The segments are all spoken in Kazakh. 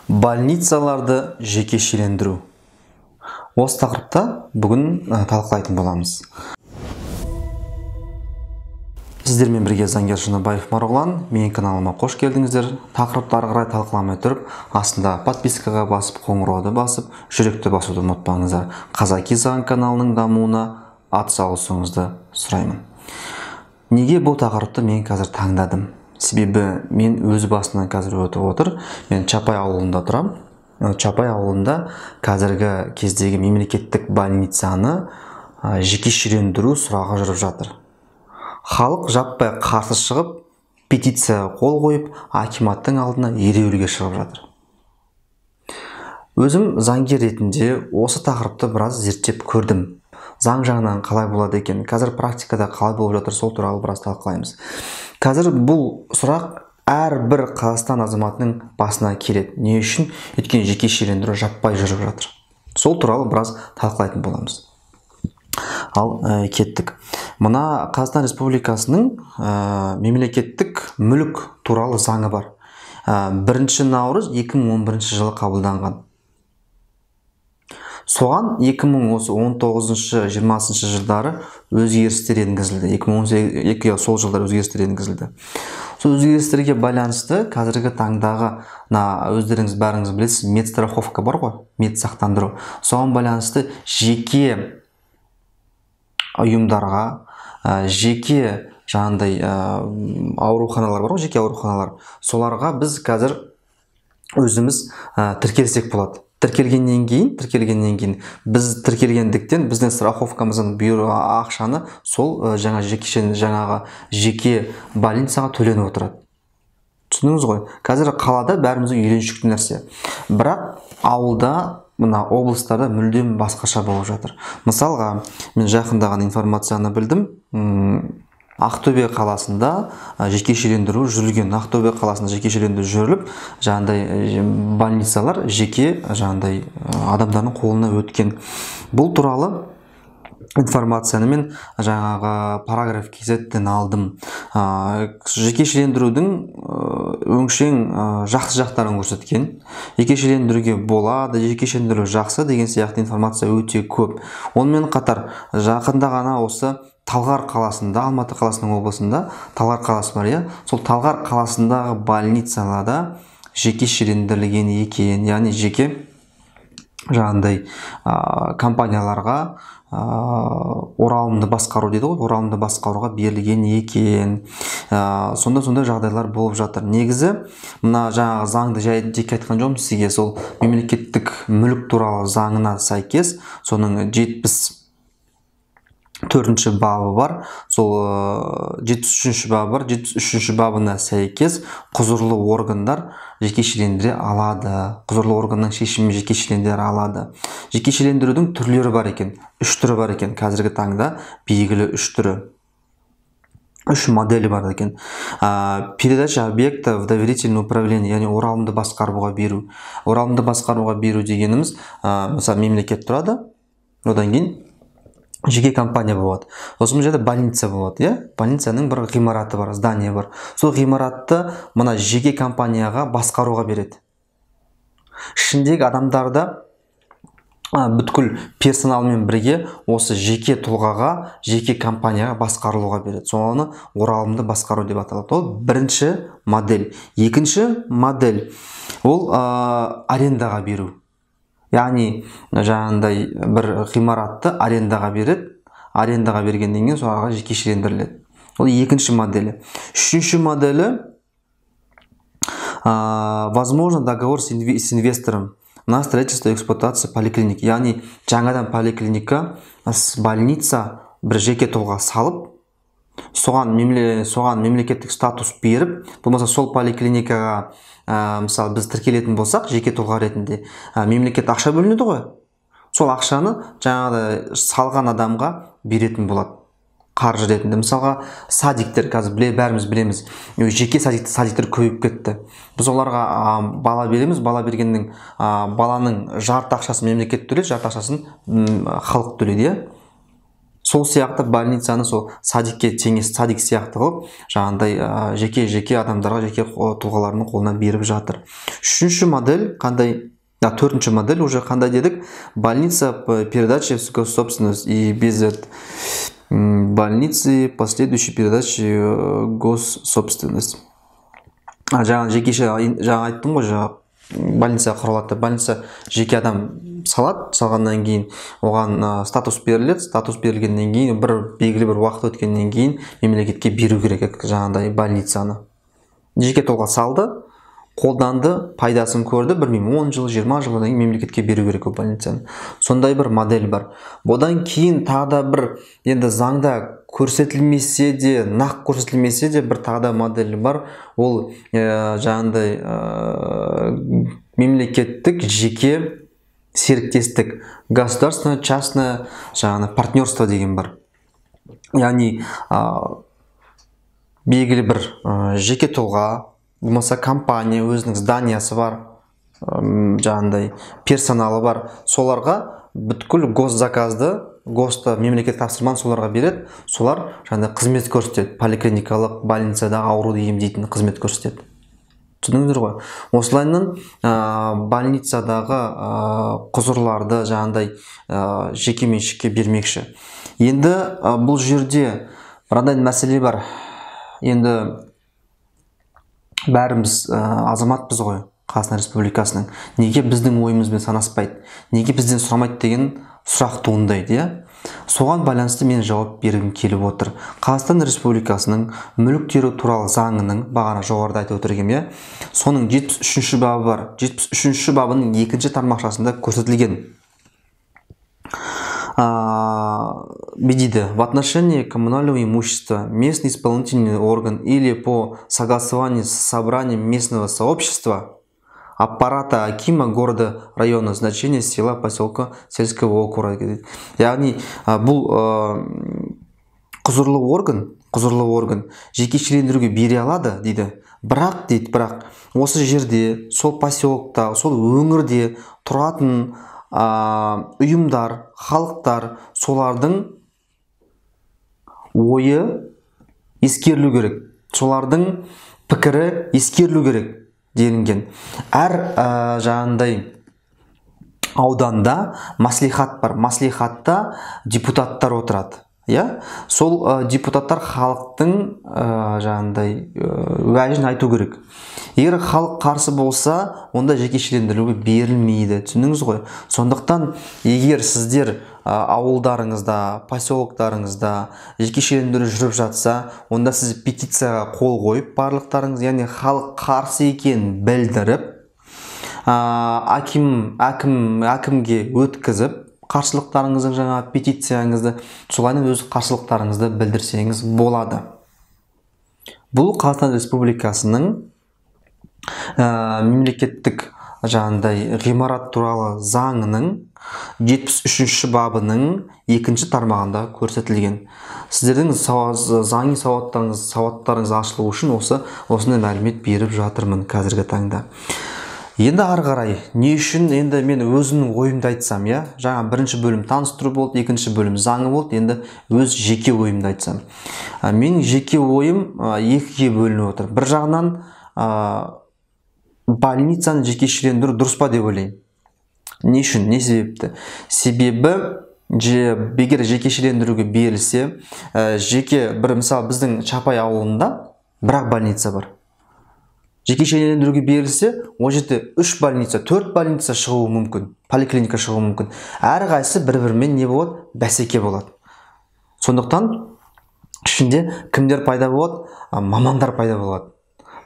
Больницаларды жекешелендіру. Осы тақырыпта бүгін талқылайтын боламыз. Сіздермен бірге заңгер Шыныбаев Марғұлан. Менің каналыма қош келдіңіздер. Тақырыпты ары қарай талқыламай тұрып, астында подпискаға басып, қоңырауды басып, жүректі басуды ұмытпаңыздар. Қазақи заң каналының дамуына атсалысуыңызды сұраймын. Неге бұл тақырыпты мен қазір таңдадым? Себебі мен өз басымнан қазір өтіп отыр. Мен Чапай ауылында тұрамын. Чапай ауылында қазіргі кездегі мемлекеттік больницаны жекешелендіру сұрағы жүріп жатыр. Халық жаппай қарсы шығып, петиция қол қойып, акиматтың алдына ереуілге шығып жатыр. Өзім заңгер ретінде осы тақырыпты біраз зерттеп көрдім. Заң жағынан қалай болады екен, қазір практикада қалай болып жатыр, сол туралы біраз талқылаймыз. Қазір бұл сұрақ әрбір Қазақстан азаматының басына келеді. Не үшін? Өйткені жекешелендіру жаппай жүріп жатыр. Сол туралы біраз талқылайтын боламыз. Ал кеттік. Мына Қазақстан Республикасының мемлекеттік мүлік туралы заңы бар. 1 наурыз 2011 жылы қабылданған. Соған 2019-20 жылдары өзгерістер енгізілді. 2018 сол жылдары өзгерістер енгізілді. Сол өзгерістерге байланысты қазіргі таңдағы өздеріңіз бәріңіз білесіз, медстраховка бар ғой, медсақтандыру. Соған байланысты жеке ұйымдарға, жеке жаңағындай ауруханалар бар ғой, жеке ауруханалар. Соларға біз қазір өзіміз тіркелсек болады. Тіркелгеннен кейін біз тіркелгендіктен біздің страховкамыздың бұйрығы ақшаны сол жаңа жаңағы жеке больницаға төленіп отырады. Түсіндіңіз ғой? Қазір қалада бәріміздің үйреншікті нәрсе. Бірақ ауылда, мына облыстарда мүлдем басқаша болып жатыр. Мысалға, мен жақында ғана информацияны білдім. Ақтөбе қаласында жекешелендіру жүрілген. Ақтөбе қаласында жекешелендіру жүріліп, жаңағындай больницалар жеке жаңағындай адамдардың қолына өткен. Бұл туралы информацияны мен жаңағы параграф кз-тен алдым. Жекешелендірудің өңшең жақсы жақтарын көрсеткен. Жекешелендіруге болады, жекешелендіру жақсы деген сияқты информация өте көп. Онымен қатар жақында ғана осы Талғар қаласында, Алматы қаласының облысында Талғар қаласы бар, иә? Сол Талғар қаласындағы больницаларда жекешелендірілген екен, яғни жеке жаңағындай компанияларға оралымды басқару дейді ғой, оралымды басқаруға берілген екен. Сондай жағдайлар болып жатыр. Негізі мына жаңағы заңды жай жеке айтқан жоқпын сізге, сол мемлекеттік мүлік туралы заңына сәйкес соның 74-ші бабы бар, сол 73-ші бабы бар, 73-ші бабына сәйкес құзырлы органдар жекешелендіре алады. Құзырлы органның шешімі жекешелендіре алады. Жекешелендірудің түрлері бар екен, 3 түрі бар екен. Қазіргі таңда белгілі 3 түрі. 3 моделі бар екен. Передача объекта в доверительное управление, яғни оралымды басқаруға беру. Оралымды басқаруға беру дегеніміз, мысалы, мемлекет тұрады, одан кейін жеке компания болады. Сосын бұл жерде больница болады, иә? Больницаның бір ғимараты бар, здание бар. Сол ғимаратты мына жеке компанияға басқаруға береді. Ішіндегі адамдарды бүткіл персоналмен бірге осы жеке тұлғаға, жеке компанияға басқарылуға береді. Соны оралымды басқару деп аталады. Ол бірінші модель. Екінші модель ол арендаға беру. Яғни жаңағындай бір ғимаратты арендаға береді, арендаға бергеннен кейін соларға жекешелендіріледі. Ол екінші моделі. Үшінші моделі, возможно договор с инвестором на строительство и эксплуатацию поликлиники. Яғни жаңадан поликлиника, больница бір жеке тұлға салып, соған мемлекеттік статус беріп, болмаса сол поликлиникаға, мысалы, біз тіркелетін болсақ, жеке тұлға ретінде, мемлекет ақша бөлінеді ғой. Сол ақшаны жаңағыдай салған адамға беретін болады қаржы ретінде. Мысалға, садиктер қазір бәріміз білеміз, жеке садиктер көбейіп кетті. Біз оларға бала береміз, бала бергеннің баланың жарты ақшасын мемлекет төлейді, жарты ақшасын халық төлейді, иә? Сол сияқты больницаны сол садикке теңес, садик сияқты қылып, жаңағындай жеке-жеке адамдарға, жеке тұлғалардың қолына беріп жатыр. Үшінші модель қандай? Төртінші модель уже қандай дедік? Больница передачи в госсобственность и без больницы последующей передачи госсобственность. Жаңа жекеше, жаңа айттым ғой, жаңа больница құрылады. Больница жеке адам салады, салғаннан кейін оған статус беріледі. Статус берілгеннен кейін бір белгілі бір уақыт өткеннен кейін мемлекетке беру керек жаңағыдай больницаны. Жеке тұлға салды, қолданды, пайдасын көрді, білмеймін, 10 жыл, 20 жылдан кейін мемлекетке беру керек ол больницаны. Сондай бір модель бар. Одан кейін тағы да бір, енді заңда көрсетілмесе де, нақ көрсетілмесе де, бір тағы да модель бар. Ол жаңағындай мемлекеттік жеке серіктестік, государственное частное жаңағы партнерство деген бар. Яғни белгілі бір жеке тұлға болмаса компания өзінің зданиясы бар, жаңағындай персоналы бар, соларға бүткіл госзаказды, госты мемлекет тапсырманы соларға береді. Солар жаңағындай қызмет көрсетеді, поликлиникалық больницада ауруды емдейтін қызмет көрсетеді. Түсіндіңіздер ғой? Осылайынан больницадағы құзырларды жаңағындай жеке меншікке бермекші. Енді бұл жерде мынандай мәселе бар. Енді бәріміз азаматпыз ғой Қазақстан Республикасының. Неге біздің ойымызбен санаспайды, неге бізден сұрамайды деген сұрақ туындайды, иә? Соған байланысты мен жауап бергім келіп отыр. Қазақстан Республикасының мүліктері туралы заңының, бағана жоғарыда айтып отыргем, иә, соның 73-ші бабы бар. 73-ші бабының екінші тармақшасында көрсетілген. Дейді: в отношении коммунального имущества местный исполнительный орган или по согласованию с собранием местного сообщества аппарата акима города, района, значения села, поселка, сельского округа. Яғни бұл құзырлы орган жекешелендіруге бере алады дейді. Бірақ дейді, бірақ осы жерде, сол поселокта, сол өңірде тұратын ұйымдар, халықтар, солардың ойы ескерілу керек, солардың пікірі ескерілу керек делінген. Әр жаңағындай ауданда маслихат бар, маслихатта депутаттар отырады, иә? Сол депутаттар халықтың жаңағындай уәжін айту керек. Егер халық қарсы болса, онда жекешелендіруге берілмейді. Түсіндіңіз ғой? Сондықтан егер сіздер ауылдарыңызда, поселоктарыңызда жекешелендіру жүріп жатса, онда сіз петицияға қол қойып барлықтарыңыз, яғни халық қарсы екенін білдіріп, әкімге өткізіп қарсылықтарыңызды, жаңа петицияңызды, солайынан өз қарсылықтарыңызды білдірсеңіз болады. Бұл Қазақстан Республикасының мемлекеттік жаңағындай ғимарат туралы заңының 73-ші бабының екінші тармағында көрсетілген. Сіздердің заңи сауаттарыңыз ашылу үшін осындай мәлімет беріп жатырмын қазіргі таңда. Енді ары қарай, не үшін енді мен өзімнің ойымды айтсам, иә? Жаңа бірінші бөлім таныстыру болды, екінші бөлім заңы болды, енді өз жеке ойымды айтсам. Менің жеке ойым екіге бөлініп отыр. Бір жағынан больницаны жекешелендіру дұрыс па деп ойлаймын. Не үшін, не себепті? Себебі егер жекешелендіруге берілсе, жеке бір, мысалы, біздің Чапай ауылында бір-ақ больница бар. Жекешелендіруге берілсе, ол жерде 3 больница, 4 больница шығуы мүмкін, поликлиника шығуы мүмкін. Әрқайсысы бір-бірімен не болады? Бәсеке болады. Сондықтан ішінде кімдер пайда болады? Мамандар пайда болады.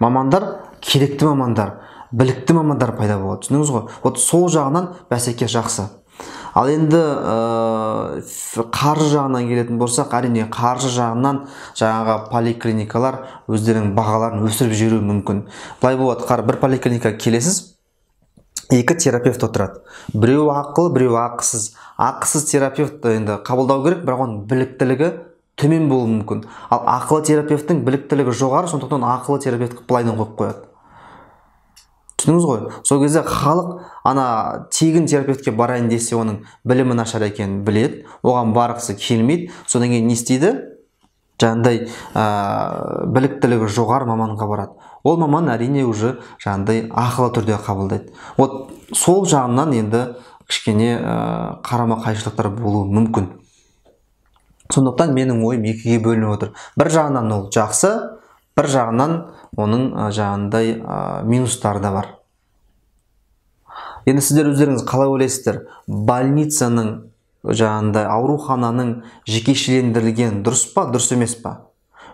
Мамандар, керекті мамандар, білікті мамандар пайда болады. Түсіндіңіз ғой? Вот сол жағынан бәсеке жақсы. Ал енді қаржы жағынан келетін болсақ, әрине қаржы жағынан жаңағы поликлиникалар өздерінің бағаларын өсіріп жіберуі мүмкін. Былай болады, бір поликлиникаға келесіз, екі терапевт отырады. Біреуі ақылы, біреуі ақысыз. Ақысыз терапевт енді қабылдау керек, бірақ оның біліктілігі төмен болуы мүмкін. Ал ақылы терапевттің біліктілігі жоғары, сондықтан ақылы терапевт былайдан қойып қояды. Түсіндіңіз ғой? Сол кезде халық ана тегін терапевтке барайын десе, оның білімі нашар екенін біледі, оған барғысы келмейді. Содан кейін не істейді? Жаңағыдай біліктілігі жоғары маманға барады. Ол маман әрине уже жаңағыдай ақылы түрде қабылдайды. Вот сол жағынан енді кішкене қарама-қайшылықтар болуы мүмкін. Сондықтан менің ойым екіге бөлініп отыр. Бір жағынан ол жақсы, бір жағынан оның жаңағындай минустары да бар. Енді сіздер өздеріңіз қалай ойлайсыздар? Больницаның, жаңағындай аурухананың жекешелендірілген дұрыс па, дұрыс емес па?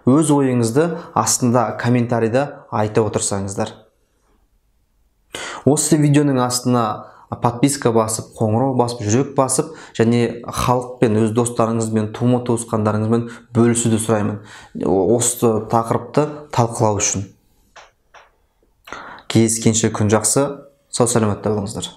Өз ойыңызды астында комментарийда айтып отырсаңыздар. Осы видеоның астына подписка басып, қоңырау басып, жүрек басып, және халықпен, өз достарыңызбен, тума туысқандарыңызбен бөлісуді сұраймын. Осы тақырыпты талқылау үшін. Кездескенше күн жақсы, сау саламатта болыңыздар.